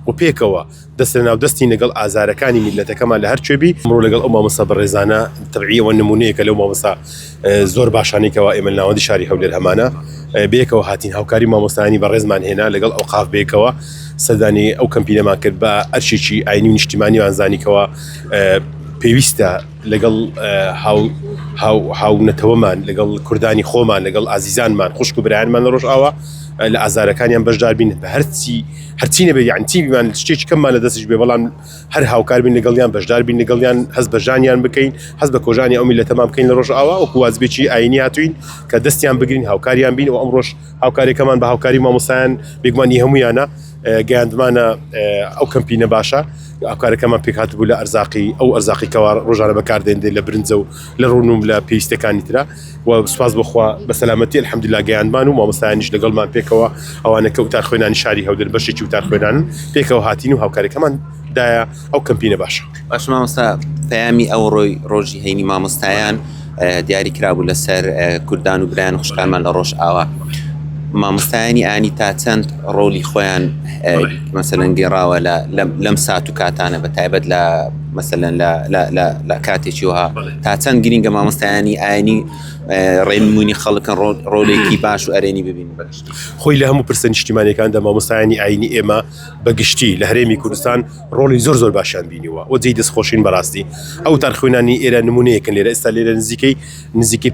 و پێکەوە دەست لەناو دەستین لەگەڵ ئازارەکانی میللەتەکەمان لە هەر کوێ بی. ئەمڕۆ لەگەڵ ئەو مامۆستا بەڕێزانە تەبعی ئەوە نمونەیەکە لەو مامۆستا زۆر باشانەی کەوا ئێمە لە ناوەندی شاری هەولێر هەمانە بەیەکەوە هاتین هاوکاری مامۆستایانی بەڕێزمان هێنا لەگەڵ ئەوقاف بەیەکەوە سەردانی ئەو کەمپینەمان کرد بە ئەرکێکی ئاینی و نیشتیمانیمان زانی کەوا پێویستە لەگەڵ هاو هاو هاونەتەوەمان لەگەڵ کوردانی خۆمان لەگەڵ ئازیزانمان خوشک و برایانمان لە ڕۆژئاوا لە ئازارەکانیان بەشدار بین بە هەرچی هەرچی نەبێت یان چی بیمان شتێکی کەممان لە دەستش بێ بەڵام هەر هاوکار بین لەگەڵیان بەشدار بین لەگەڵیان هەست بە ژانیان بکەین هەست بە کۆژانی ئەو میللەتەمان بکەین لە ڕۆژئاوا وەکو واجبێکی ئاینی هاتوین کە دەستیان بگرین هاوکاریان بین و ئەمڕۆش هاوکاریەکەمان بە هاوکاری مامۆستایان بێگومان ئی هەمویانە گەیاندمانە ئەو کەمپینە باشە هاوکارەکەمان پێکهاتبوو لە ئەرزاقی ئەو ئەرزاقی کەوا ڕۆژانە بەکاردێندێ لە برنجە و لە ڕون و لە پێویستەکانی ترە و سوپاس بۆ خوا بە سەلامەتی الحمدلله گەیاندمان و مامۆستایانیش لەگەڵمان پێکەوە ئەوانە کە وتار خوێنانی شاری هەولێر بەشێکی وتار خوێنانن پێکەوە هاتین و هاوکاریەکەمان دایە ئەو کەمپینە باشە. باش مامۆستا پەیامی ئەوڕۆی ڕۆژی هەینی مامۆستایان دیاری کرابوو لەسەر کوردان و برایان و خوشکانمان لە ڕۆژئاوا مامۆستایانی ئانی تا چەند ڕۆلی خۆیان مەسەلەن گێڕاوە لەم سات و کاتانە بە تایبەت لە مەسەلەن لە کاتێکی وها تا چەند گرینگە مامۆستایانی ئاینی ڕێنمونی خەڵکن ڕۆلێکی باش و ئەرێنی ببین بەگشتی خۆی لە هەموو پرسە نیشتیمانەکاندا مامۆستایانی ئاینی ئێمە بە گشتی لە هەرێمی کوردستان ڕۆڵی زۆر زۆر باشیان بینیوە و جێی دەستخۆشین بەڕاستی ئەو تارخوێنانی ئێرە نمونەیەکن لێرە ئێستا لێرە نزیکەی نزیکەی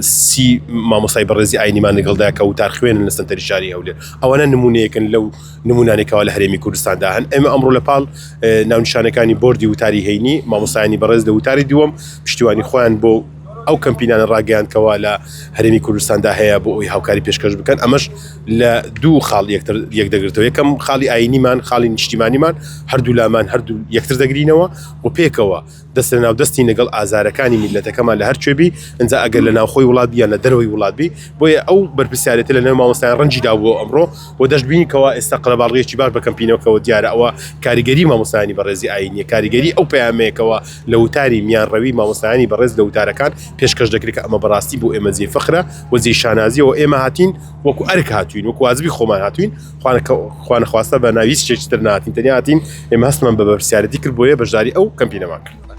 سی مامۆستای بەڕێزی ئاینیمان لەگەڵدا کە وتار خوێنن لە سەنتەری شاری هەولێر ئەوانە نمونەیەکن لەو نمونانەی کەوا لە هەرێمی کوردستاندا هەن ئێمە ئەمڕۆ لە پاڵ ناونیشانەکانی بۆردی وتاری هەینی مامۆستایانی بەڕێز لە وتاری دووەم پشتیوانی خۆیان بۆ ئەو کەمپینانە ڕاگەیاند کەوا لە هەرێمی کوردستاندا هەیە بۆ ئەوی هاوکاری پێشکەش بکەن ئەمەش لە دوو خاڵ یەکتر یەک دەگرتەوە یەکەم خاڵی ئاینیمان خاڵی نیشتیمانیمان هەردوو لامان هەردوو یەکتر دەگرینەوە و پێکەوە دەست لە ناو دەستین لەگەڵ ئازارەکانی میللەتەکەمان لە هەر کوێ بی ئینجا ئەگەر لە ناوخۆی وڵات بی یان لە دەرەوەی وڵات بی بۆیە ئەو بەرپرسیارێتە لە نێو مامۆستایان ڕەنجی دابووە ئەمڕۆ و دەشبینین کەوا ئێستا قەرەباڵغیەکی باش بە کەمپینەکەوە دیارە ئەوە کاریگەری مامۆستایانی بەڕێزی ئایینیە کاریگەری ئەو پەیامەیە کەوا لە وتاری میانڕەوی مامۆستایانی بەڕێز لە وتارەکان پێشکەش دەکرێت کە ئەمە بەڕاستی بۆ ئێمە جێی فەخرە و جێی شانازیە و ئێمە هاتین وەکو ئەرک هاتوین وەکو واجبی خۆمان هاتوین خوانەخواستە بە ناوی هیچ شتێکی تر نهاتین تەنیا هاتین ئێمە هەستمان بە بەرپرسیارێتی کرد بۆیە بەشداری ئەو کەمپینەمان کرد.